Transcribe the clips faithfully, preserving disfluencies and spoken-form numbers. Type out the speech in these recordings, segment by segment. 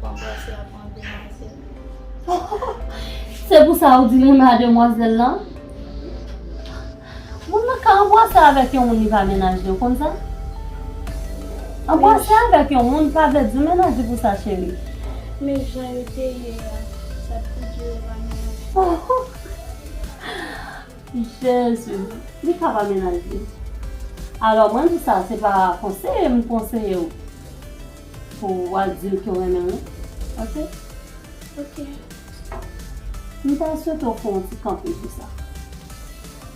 Anbrase avè demwazèl. Se pou sa ou di l renmen a demwazèl lan? Moun nan ka anbrase avèk yon moun li pa mennaj li, ou konn sa? Anbrase avèk yon moun pa vle di w mennaj li pou sa, cheri. Men jan yo te ye a, sa t pou di yo pa mennaj. Jezi, li ka pa mennaj li. Alò, mwen di sa, se pa konseye m konseye w pou w al di l ke w renmen l, non. Oke? Oke. M ta swete w fè yon ti kanpe sou sa.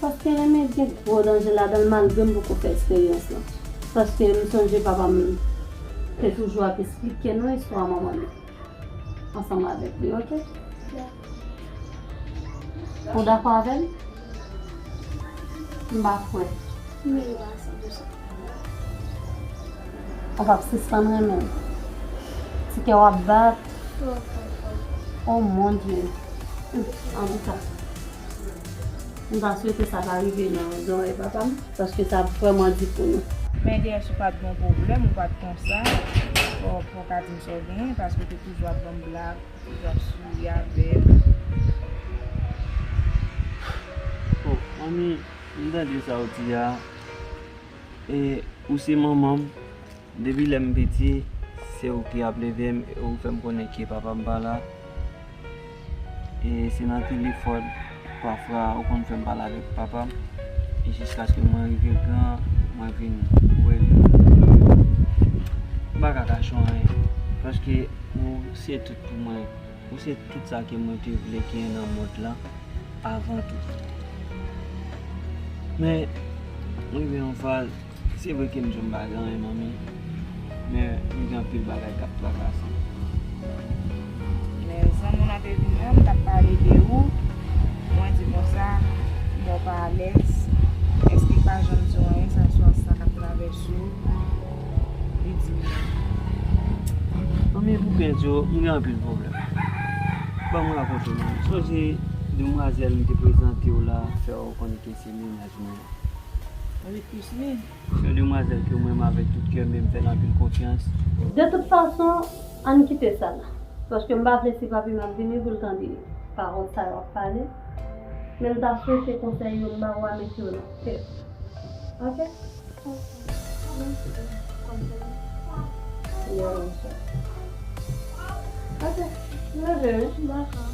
Paske renmen gen gwo danje ladan l, malgre m poko fè eksperyans lan. Paske m sonje papa m te toujou ap esplike nou istwa manman nou ansanm avèk li, oke? Dakò. Ou dakò avè m? M pa kwè. M rele pa san pou san. Ou p ap sispann renmen l. Ti kè w ap bat. Twò fò, twò fò. Oh mon Dieu. Antouka, m ta swete sa pa rive nan zòrèy papa m, paske sa ap vrèman di pou nou. Men dèyè si w pa t gen yon pwoblèm, ou pa t konsa, fò, fò w ka di m sa w genyen, paske w te toujou ap ban m blag. Toujou ap souri avè m. Bon, manmi, m tande sa w di a. E ou se manman m. Depi lè m piti, se ou ki ap leve m e ou fè m konnen ke papa m pa la. E se nan telefòn, pafwa, ou konn fè m pale avèk papa m. E jiskaske mwen rive gran, mwen vin wè li. M pa ka kache w anyen. Paske ou se tout pou mwen. Ou se tout sa ke mwen te vle genyen nan mond lan avan tou. Men, m rive yon faz, se vre ke m di w m pa gen anyen, manmi, men m gen anpil bagay k ap trakase m. Men zanmi w nan te vin wè m, t ap pale de ou, mwen di konsa, m wè w pa alèz, èske l pa janm di w anyen, sa swa sa k ap travèse w, li di m. Manmi, pou byen di w, m gen anpil pwoblèm. Ban m rakonte w, manmi. Sonje demwazèl m te prezante w la, fè w konnen ke se mennaj mwen. Wi, Krisline. Se yon demwazèl ke mwen renmen avèk tout kè m e m fè l anpil konfyans. De tout fason, ann kite sa la. Paske m pa vle si papi m ap vini pou l tande pawòl sa yo ap pale. Men m ta swete konsèy yo m ba w a mete yo nan kè. Oke? Oke. Mèsi. Konn sa. Yo, monchè. Oke. M leve, wi. Dakò.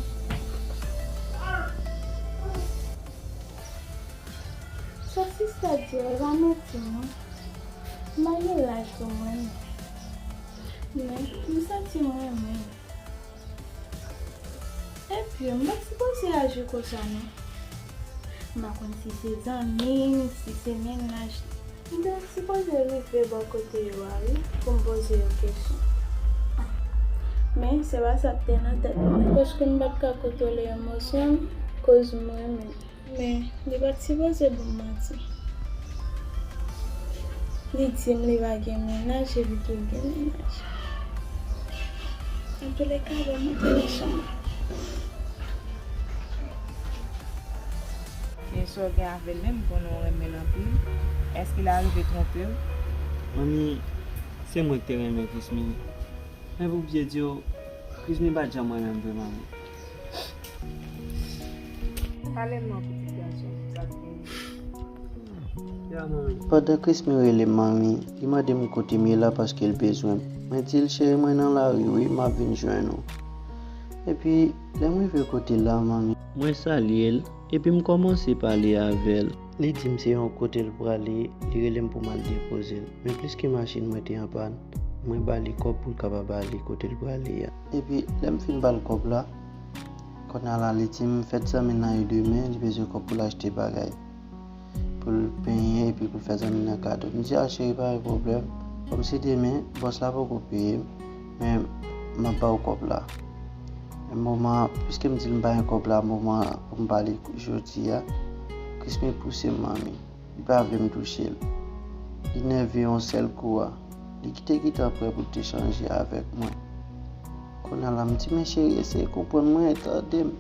Sa sista di a, e pa manti, non. M pa gen laj pou mwen, non. Men, m santi m renmen l. Epi, m pa t sipoze aji konsa, non. M pa konn si se zanmi m, si se mennaj. M te sipoze rive bò kote yo a, wi, pou m poze yo kesyon. Men, se pa sa k te nan tèt mwen. Paske m pa t ka kontwole emosyon m, koz m renmen l. Men, li pa t sipoze ban m manti. Li di m li pa gen mennaj, epi tou l gen mennaj. Antouleka, ban m montre li chanm. Men sa w gen avè l menm, m konnen w renmen l anpil. Èske l arive twonpe w? Manmi, se mwen ki te renmen Krismini. Men pou byen di w, Krismini pa t janm renmen m vre, manmi. Pale m non, pitit gason, sa k gen? Pandan Krismi rele m manmi, li mande m kote m ye la paske l bezwen m. Mwen di l, cheri, mwen nan lari wi, m ap vin jwenn ou. Epi, lè m rive kote l la, manmi. Mwen salye l, epi m kòmanse pale avè l. Li di m se yon kote l prale, li rele m pou m al depoze l. Men pliske machin mwen te an pàn, mwen ba li kòb pou l kapab ale kote l prale a. Epi, lè m fin ba l kòb la, kounye a la, li di m fèt zanmi l nan Edemen, li bezwen kòb pou l achte bagay. Pou l penyen epi pou l fè zanmi l nan kado. M di, a cheri, pa gen pwoblèm. Kòm se demen, bòs la poko peye m, men m ap ba w kòb la. Men moman, piske m di l m pa gen kòb la, moman pou m ba li jodi a, Krismi pouse m, manmi. Li pa vle m touche l. Li nève yon sèl kou a. Li te gentan prè pou l te chanje avèk mwen. Kounye a la, m di, men cheri, eseye konprann mwen, tande m.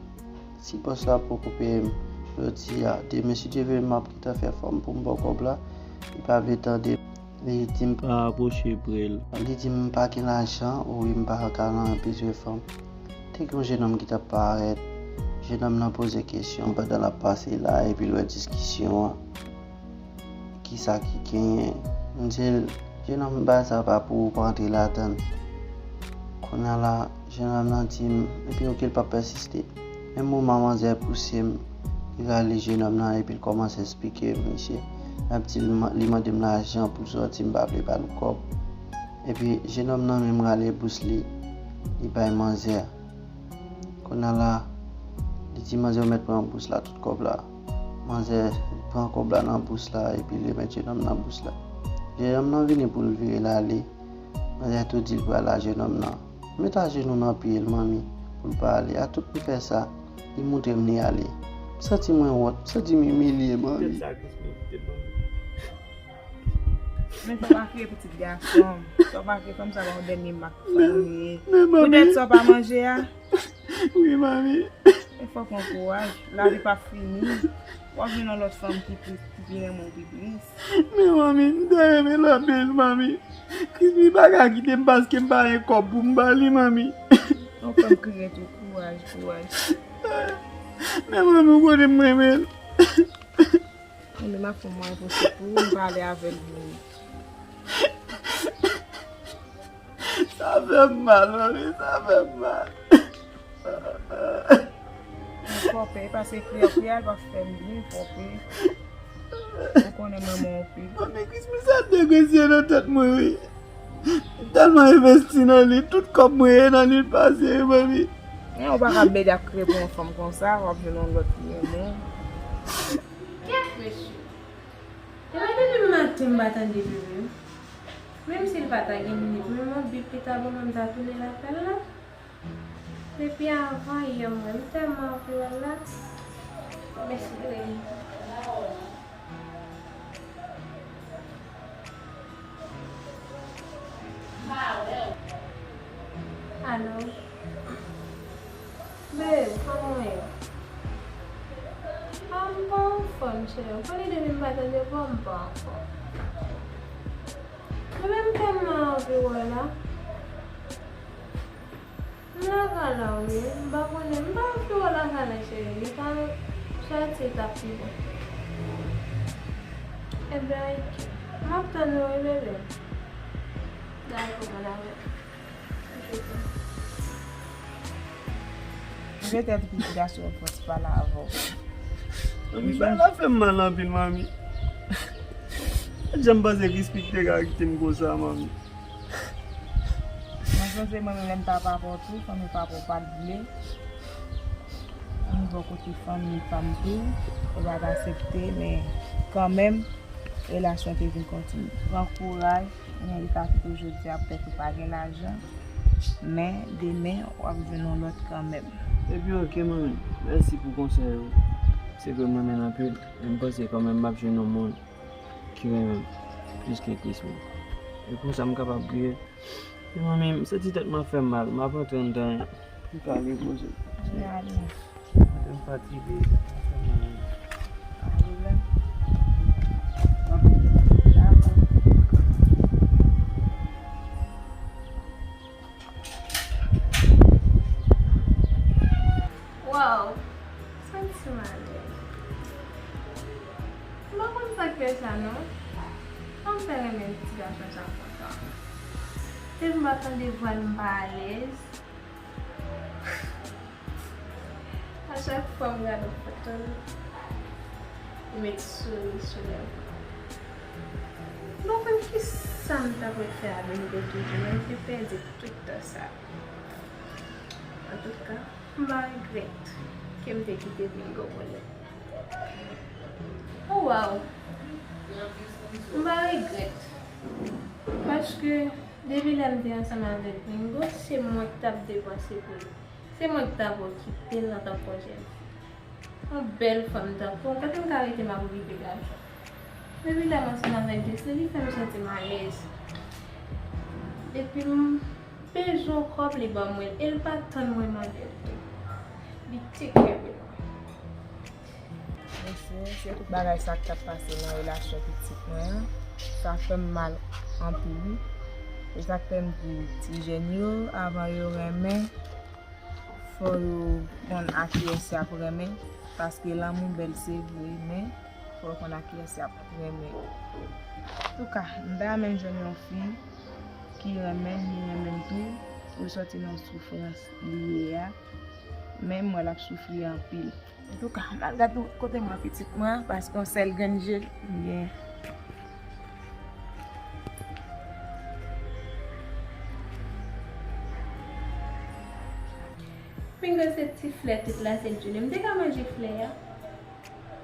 Si bòs la poko peye m jodi a, demen si Dye vle m ap gentan fè fòm pou m ba w kòb la, li pa vle tande. Li di m pa apwoche pre l. Li di m pa gen lajan, wi, m pa ka nan bezwen fanm. Te gen yon jennonm ki t ap parèt. Jennonm nan poze kesyon pandan l ap pase la, epi l wè diskisyon an. Kisa ki genyen? M di l, jennonm, bagay sa pa pou ou, pa antre ladan l. Kounye a la, jennonm nan di m, epi oke, l p ap pèsiste. Menm moman manzè pouse m, li rale jennonm nan, epi l kòmanse eksplike misye. L ap di l, li mande m lajan pou l sòti, m pa vle ba l kòb. Epi jennonm nan menm rale bous li, li bay manzè. Kounye a la, li di manzè ou mèt pran bous la, tout kòb la. Manzè pran kòb la nan bous la, epi li remèt jennonm nan bous la. Jennonm nan vini pou l vire l ale. Manzè tou di l pral a jennonm nan. Met ajenou nan pye l, manmi, pou l pa ale. A tout m fè sa, li moutre m li ale. M santi mwen wont, m santi m imilye, manmi. Tèt sa Krismi kite ban m. Men sa w pa kriye pitit gason m. Sa w pa kriye, fanm sa pa yon dènye mak fanmi. Men, men, manmi. Poutèt sa w pa manje a? Wi, manmi. Men fòk w ankouraj. Lavi p ap fini. W ap jwenn yon lòt fanm ki plis, ki pi renmen w pi plis. Men, manmi, m ta renmen l anpil, manmi. Krismi pa ka kite m paske m pa gen kòb pou m ba li, manmi. Yon fanm kriye tou, kouraj, kouraj. Men, manmi, ou konnen m renmen l. Mwen menm ap fè mwayen posib pou m pale avè l vini. Sa fè m mal, manmi, sa fè m mal. Mwen fò pè, e paske kriye w ap kriye a, l pa fè m byen, fò pè. Ou konnen mwen renmen w anpil. Manmi, Krismi sa degrese nan tèt mwen, wi. M tèlman envesti nan li, tout kòb mwen ye nan li l pase, wi, manmi. Men ou pa ka plede ap kriye pou yon fanm konsa, w ap jwenn yon lòt ki renmen w. Kèt mesye. Depi depi maten m pa tande bebe m. Menm si l pa ta gen minit, menm yon bip li ta ban mwen, m ta tounen l apèl la. Depi avan yè m wè, m tèlman anvi wè l la. Mèsi, Green. Alo. Babe, kòman w ye? A, m pa anfòm, cheri. Ou konnen depi m pa tande vwa w, m pa anfòm. Mwen menm tèlman anvi wè w la. M lakay la wi, m pa konnen, m pa anvi wè w lakay la, cheri. Li ka sòti, l t ap pi bon. Ebyen, ok. M ap tann ou wi, bebe. Dakò, mon amour. Petèt pitit gason an fò ti pale avè w. Manmi, bagay la fè m mal anpil, manmi. Mwen janm panse Crispy te ka kite m konsa, manmi. Mwen sonje mwen menm lè m t ap avè w tou, fanmi papa w pa t vle. Mwen bò kote fanmi pa m tou, yo pa t aksepte, men kanmenm, relasyon te vin kontinye. Pran kouraj, men li ka kite w jodi a, petèt ou pa gen lajan, men demen w ap jwenn yon lòt kanmenm. Ebyen, oke, manmi. Mèsi pou konsèy ou. Se vre, m renmen l anpil, men m panse kanmenm m ap jwenn yon moun ki renmen m plis ke Crispy. E konsa m kapab bliye. Men manmi, m santi tèt mwen ap fè m mal, m ap rantre anndan. M ka repoze. Mwen ale. Mwen fatige, m ap fè mal. Pa gen pwoblèm. Dakò. Waw, santi m alèz. M pa konn sa k fè sa non. Sa m fè renmen ti gason sa konsa? Depi m pa tande vwa l, m pa alèz. A chak fwa m gade yon foto l, li met souri sou lèv mwen. M pa konn kisa m ta pral fè a Bingo toujou, men m te pèdi tout tan sa. Antouka, m pa regrèt ke m te kite Bingo pou li. Oh, waw! M pa regrèt. Paske depi lè m te ansanm avèk Bingo, se mwen k t ap depanse pou li. Se mwen k t ap okipe l antanke yon jèn fi. Yon bèl fanm tankou w, kote m ka rete m ap okipe gason? Depi lè m ansanm avèk li, se li fè m santi m alèz. Depi m bezwen yon kòb, li ban mwen l, e l pa tann mwen mande l tou. Li te kenbe mwen. Mesye, se tout bagay sa k t ap pase nan relasyon pitit mwen an. Sa fè m mal anpil, wi. Se sa k fè m di ti jèn yo, avan yo renmen, fò yo konn a kiyès y ap renmen, paske lanmou bèl se vre, men fò yo konn a kiyès y ap renmen. Antouka, m ta renmen jwenn yon fi ki renmen m, li renmen m tou, pou l sòti nan soufrans li ye a, men m wè l ap soufri anpil. Antouka, m al gad kote mwen pitit mwen, paske yon sèl grenn je l gen. Pinga se ti flè tout lasent jounen. M te ka manje flè a.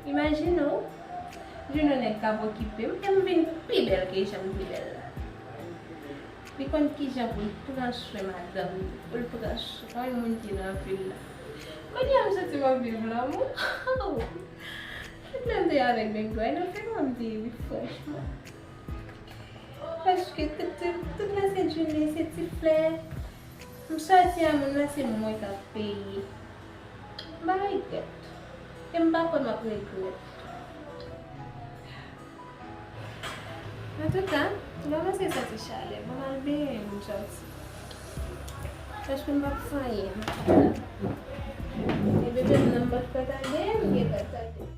Imajine w, jounen yon nèg k ap okipe m, e m vin pi bèl ke jan m te bèl la. Li konn kijan pou l pran swen madanm li, pou l pran swen moun ki nan vil la. Kounye a m santi m ap viv lanmou. Tout lè m te avèk Bengay, nan fè mwen m te ri, franchman. Paske tout, tout, tout lasent jounen, se ti flè. M sòti a moun nan, se mwen k ap peye. M pa regrèt. E m pa kwè m ap regrèt. Antouka, m kòmanse santi chalè. Bon, m al benyen pou m sòti. Paske m p ap fè anyen, m ap fè la. E bebe m nan m pa t ka tande, m gentan tande.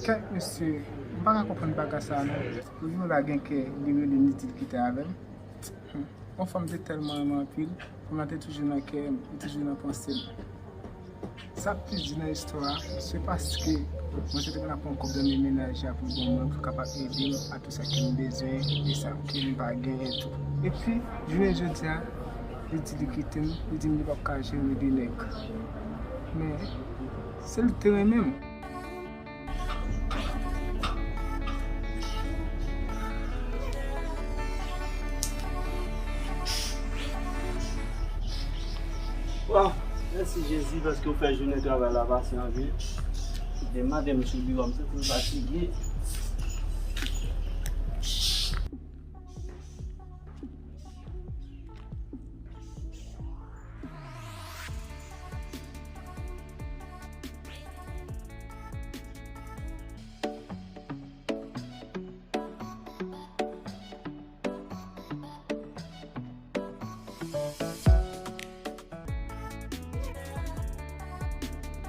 Kèt mesye, m pa ka konprann bagay sa a non. Pou yon la gen kè, li rele m, li di l kite avè m. Hmm. Yon fanm te tèlman renmen anpil, fanm lan te toujou nan kè m, li toujou nan panse m. Sa k pi di nan istwa a, se paske mwen te gentan pran kòb nan men mennaj la pou l ban mwen, pou l kapab ede m a tout sa ke m bezwen e sa ke m pa genyen tou. Epi, jounen jodi a, li di li kite m, li di m li p ap ka jere de nèg. Men, se li k te renmen m. Waw, mèsi Jezi paske w fè jounen travay la pase anpil. Demen maten m sou biwo a, m santi m fatige.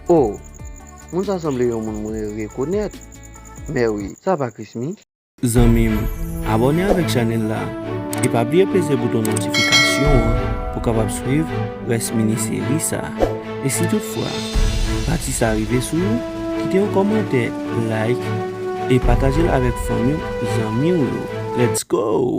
Oh, moun sa sanble yon moun mwen rekonèt. Mèwi, sa pa Krismi? Zanmi m, abòne avèk chanèl la e pa bliye peze bouton notifikasyon an pou w kapab swiv rès mini seri sa. E si toutfwa pati sa rive sou ou, kite yon kòmantè, like, e pataje l avèk fanmi w, zanmi w yo. Let's go!